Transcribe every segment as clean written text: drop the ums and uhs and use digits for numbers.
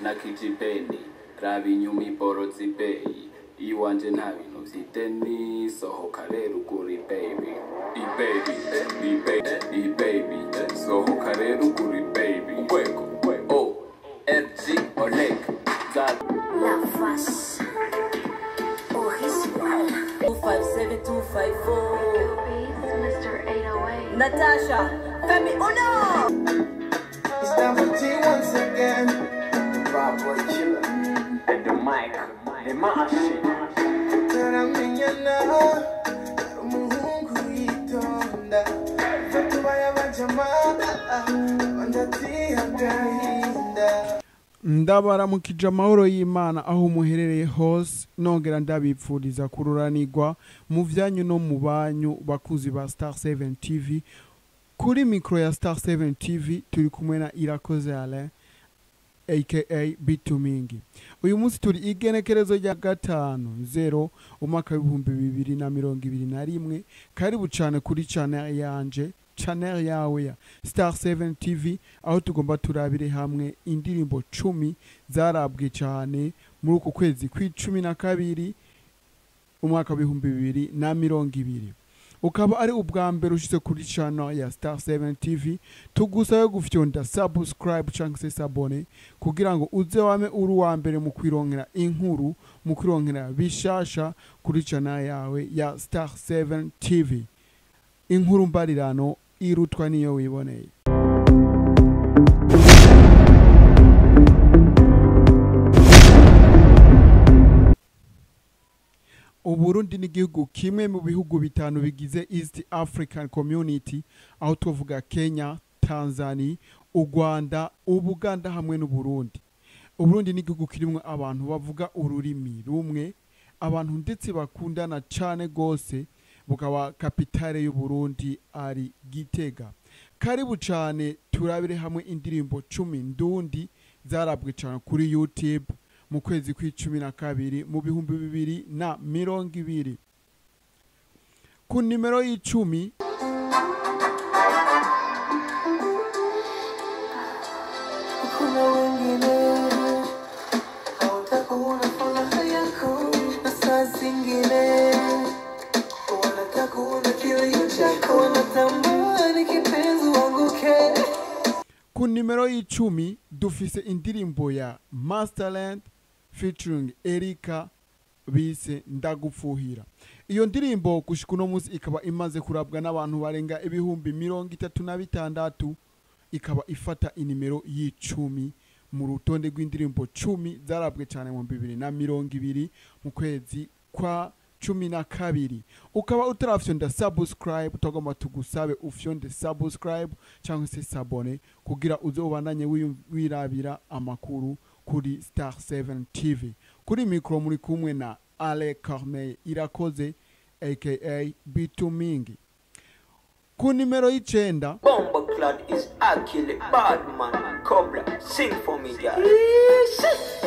Nakijibeni raba inyuma iboro zibeyi iwanje nta bintu vy'ideni sohoka rero ugura ibaby ibaby ibaby ibaby sohoka rero ugura ibaby urwego o L G Oleg za La face originale. 257254. Mr. 808. Natasha, Femi Uno. It's time for tea once again. Bad boy chiller. And the mic, the machine. Taramenyana, umuhungu yitonda. Fatubaye abajamaa, abandi agahinda. Ndabaramukije amahoro y'Imana aho muherereye hose, nongera ndabipfuriza kururanirwa mu vyanyu no mu banyu, bakuzi ba Star 7 TV. Kuri mikro ya Star 7 TV turi kumwe na Irakoze Alain aka Bitumingi. Uyu munsi turi igenekerezo rya 5/0 umwaka w'2021. Karibu cane kuri channel yanje, channel yawe ya Star 7 TV, aho tugomba turabire hamwe indirimbo 10 zarabwe cyane muri uku kwezi kw'icumi na kabiri umwaka w'2020. Ukaba ari ubwa mbere ushitse kuri channel ya Star 7 TV, tugusabe gufyonda subscribe cyangwa se s'abonner kugira ngo uze wame uri uwa mbere mu kwironkera inkuru, mu kwironkera bishasha kuri channel yawe ya Star 7 TV. Inkuru mbarirano irutwa niyo wiboneye. Uburundi ni igihugu kimwe mu bihugu bitanu bigize East African Community, aho tuvuga Kenya, Tanzania, u Rwanda, Ubuganda hamwe n'Uburundi. Uburundi ni igihugu kirimwo abantu bavuga ururimi rumwe, abantu ndetse bakundana cane gose, bukaba kapitale y'Uburundi ari Gitega. Karibu cane turabire hamwe indirimbo 10 ndundi zarabwe cane kuri YouTube mu kwezi kw'icumi na kabiri mu 2020. Ku nimero y'icumi Kuna wengine hawatakuona furaha yako, na saa zingine wanataka kilio chako, wanatamani kipenzi wanguke. Ku nimero y'icumi dufise indirimbo ya Masterland featuring Erika bise Ndagupfuhira. Iyo ndirimbo gushika uno munsi ikaba imaze kurabwa n'abantu barenga 36,000, ikaba ifata inimero y'icumi mu rutonde rw'indirimbo 10 zarabwe cyane mu 2020 mu kwezi kwa 12. Ukaba utarafyonda subscribe, tugomba tugusabe ufyonde subscribe cyangwa se s'abonner kugira uze ubandanye wirabira amakuru kuri Star 7 TV. Kuri mikro muri kumwe na Ale Corneille Irakoze aka Bitumingi. Ku nimero y'icenda Bomba Clad is actually bad man. Cobra, sing for me, girl.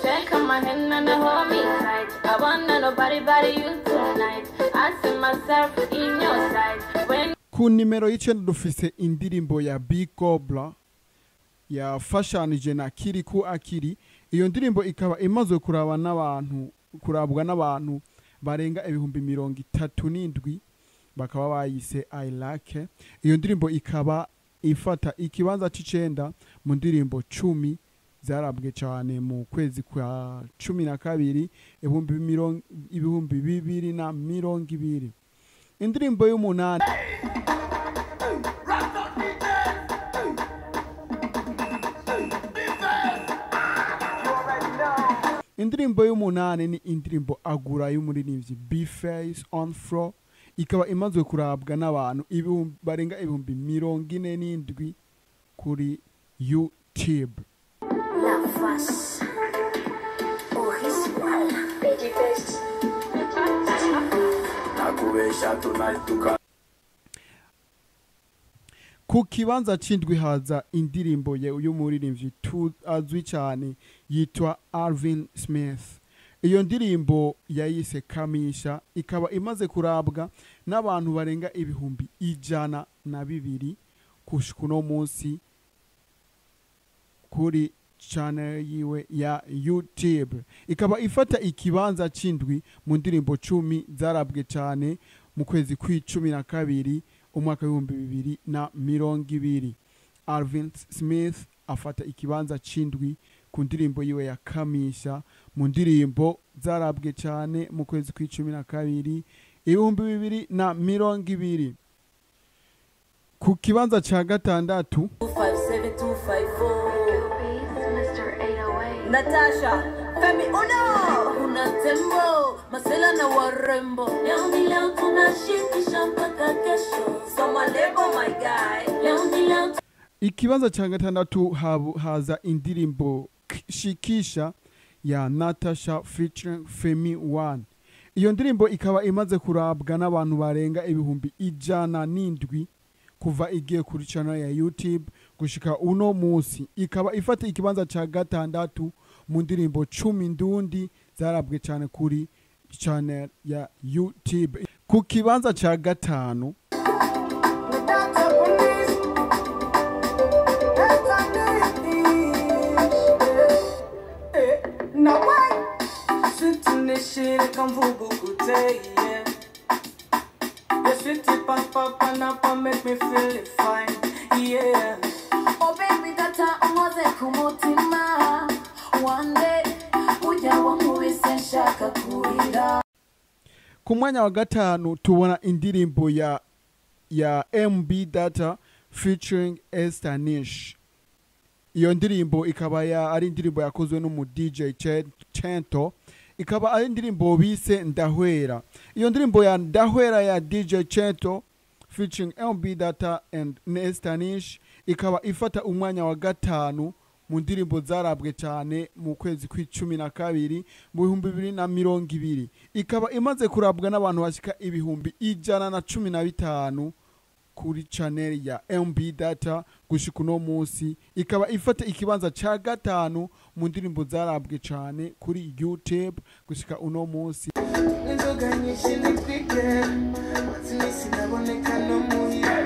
Take my hand and hold me tight. I wanna nobody but you tonight. I see myself in your sight. When Ku nimero y'icenda dufise indirimbo ya Big Cobra yafashanije na Kiriku Akiri. Iyo ndirimbo ikaba imaze kuraba n'abantu, kurabwa n'abantu barenga 37,000, bakaba bayise I Like. Iyo ndirimbo ikaba ifata ikibanza c'icenda mu ndirimbo 10 zarabwe cyane mu kwezi kwa 12 2020. Indirimbo y'umunani Indirimbo y'umunani ni indirimbo Agura y'umuririmbyi B-Face on Floor, ikaba imaze kurabwa n'abantu barenga 47,000 kuri YouTube. La face originale. Nakubesha tunatuka. Ku kibanza c'indwi haza indirimbo ye y'umuririmbyi azwi cyane yitwa Alvin Smith. Iyo ndirimbo yayise Kamisha, ikaba imaze kurabwa n'abantu barenga 102,000 gushika uno munsi kuri channel yiwe ya YouTube. Ikaba ifata ikibanza c'indwi mu ndirimbo 10 zarabwe cyane mu kwezi kw'icumi na kabiri umwaka w'2020. Alvin Smith afata ikibanza c'indwi ku ndirimbo yiwe ya Kamisha mu ndirimbo zarabwe cyane mu kwezi kw'icumi na kabiri 2020. Ku kibanza ca gatandatu 57254. Mr. 808. Natasha, Femi Uno. Kuna tembo, masela na warembo. Leo ni leo tunashikisha mpaka kesho. Soma lebo my guy. Leo ni leo Ikibanza ca gatandatu haza indirimbo Shikisha ya Natasha featuring Femi One. Iyo ndirimbo ikaba imaze kurabwa n'abantu barenga 107,000 kuva igiye kuri channel ya YouTube gushika uno munsi. Ikaba ifata ikibanza ca gatandatu mu ndirimbo 10 ndundi zarabwe cyane kuri channel ya YouTube. Ku kibanza ca gatanu Oh baby data unkoze ku mutima. One day ujya wankubise nshaka kurira. Ku mwanya wa gatanu tubona indirimbo ya MB Data featuring Esther Nish. Iyo ndirimbo ikaba ari indirimbo yakozwe n'umu DJ Chento, ikaba ari indirimbo bise Ndahwera. Iyo ndirimbo ya Ndahwera ya DJ Chento featuring MB Data and Esther Nish ikaba ifata umwanya wa gatanu mu ndirimbo zarabwe cyane mu kwezi kw'icumi na kabiri mu 2020. Ikaba imaze kurabwa n'abantu bashika 115,000 kuri channel ya MB Data gushika uno munsi. Ikaba ifata ikibanza ca gatanu mu ndirimbo zarabwe cyane kuri YouTube gushika uno munsi. Inzoga nyinshi nitwike mazi sinaboneka no muhira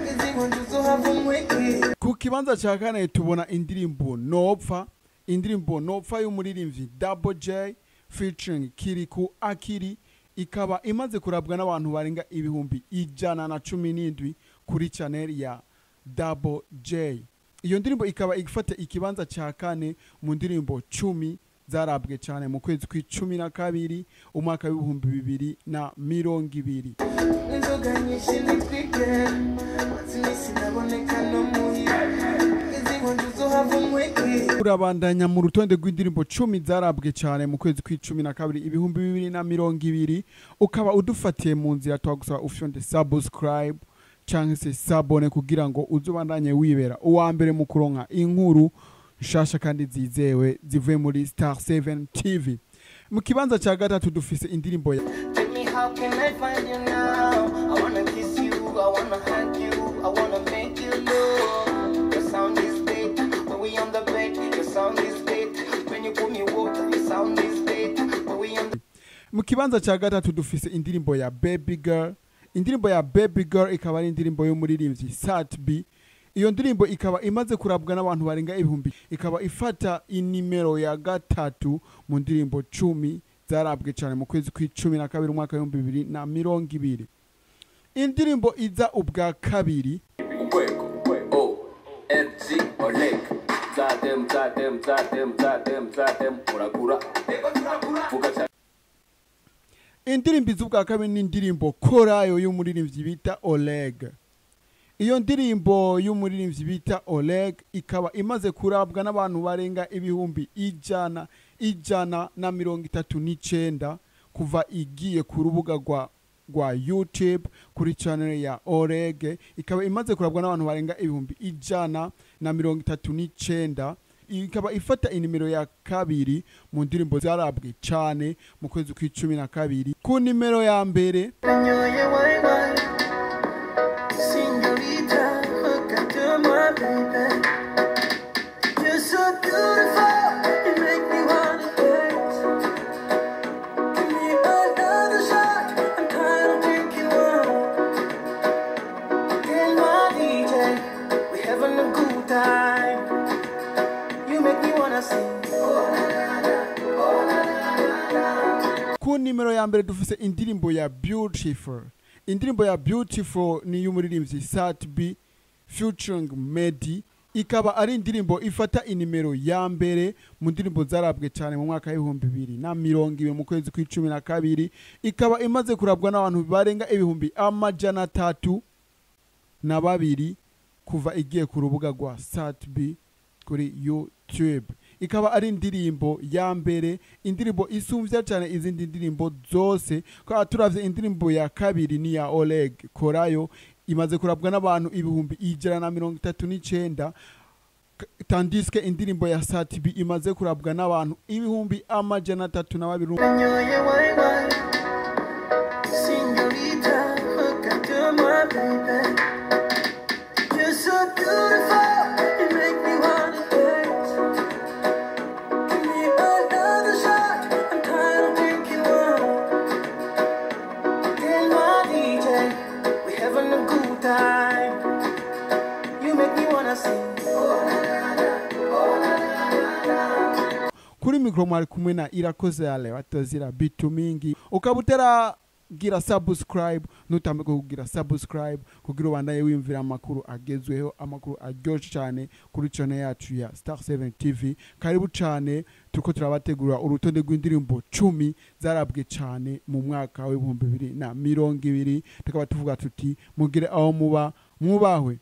izi nkonji uzohava unkwike. Ku kibanza ca kane tubona indirimbo Nopfa, indirimbo Nopfa y'umuririmbyi Double J featuring Kirikou Akili, ikaba imaze kurabwa n'abantu barenga 117,000 kuri channel ya Double J. Iyo ndirimbo ikaba ifata ikibanza ca kane mu ndirimbo 10 zarabwe cyane mu kwezi kw'icumi na kabiri umwaka w'2020. Inzoga nyinshi nitwike mazi sinaboneka no muhira izi nkonji uzohava unkwike. Urabandanya mu rutonde rw'indirimbo 10 zarabwe cyane mu kwezi kw'icumi na kabiri 2020. Ukaba udufatiye mu nzira, twagusaba ufyonde subscribe canke se sabone kugira ngo uzobandanye wibera uwa mbere mu kuronka inkuru nshasha kandi zizewe zivuye muri Star 7 TV. Mu kibanza ca gatatu dufise indirimbo ya Tell me how can I find you now? I wanna kiss you, I wanna hug you, I wanna make you love. Your sound is dead when we on the bed. Your sound is dead when you put me water. Your sound is dead when we on the Mu kibanza ca gatatu dufise indirimbo ya Baby Girl. Indirimbo ya Baby Girl ikaba ari indirimbo y'umuririmbyi Sat B. Iyo ndirimbo ikaba imaze kurabwa n'abantu barenga 1000, ikaba ifata inimero ya gatatu mu ndirimbo 10 zarabwe cyane mu kwezi kw'icumi na kabiri umwaka w'2020. Indirimbo iza ubwa kabiri Urwego O L G Oleg Zadem Zadem Zadem Zadem Zadem muragura vuga cyane. Indirimbo iza ubwa kabiri ni indirimbo Korayo y'umuririmbyi bita Oleg. Iyo ndirimbo y'umuririmbyi bita Oleg ikaba imaze kurabwa n'abantu barenga 139,000 kuva igiye ku rubuga rwa YouTube kuri channel ya Oleg. Ikaba imaze kurabwa n'abantu barenga 139,000. Ikaba ifata inimero ya kabiri mu ndirimbo zarabwe cyane mu kwezi kw'icumi na kabiri. Ku nimero ya mbere Nanyoye wine wine Señorita, look at my baby. You're so beautiful, you make me wanna dance. Inimero ya mbere dufise indirimbo ya Beautiful. Indirimbo ya Beautiful ni y'umuririmbyi Sat B featuring Meddy, ikaba ari indirimbo ifata inimero ya mbere mu ndirimbo zarabwe cyane mu mwaka w'2020 mu kwezi kw'12, ikaba imaze kurabwa n'abantu barenga 302,000 kuva igiye ku rubuga rwa Sat B kuri YouTube. Ikaba ari indirimbo ya mbere, indirimbo isumvya cyane izindi ndirimbo zose. Kwa turavye indirimbo ya kabiri ni ya Oleg Korayo, imaze kurabwa n'abantu 139,000, tandis que indirimbo ya Sat B imaze kurabwa n'abantu 302,000. Nyoye wine wine, Señorita, look at my baby. You're so beautiful, you make me wanna dance. Give me another shot, I'm tired of drinking wine. Tell my DJ, we're having a good time. You make me wanna sing. Oh na na na, oh na na na na. Kuri mikro mwari kumwe na Irakoze Ale watazira Bitumingi. Ukaba utaragira subscribe, ntutambe kugira subscribe kugira ubandanye wiyumvira amakuru agezweho, amakuru aryoshye cyane kuri channel yacu ya Star 7 TV. Karibu cyane, turiko turabategura urutonde rw'indirimbo 10 zarabwe cyane mu mwaka w'2020. Tukaba tuvuga tuti mugire aho muba mwubahwe.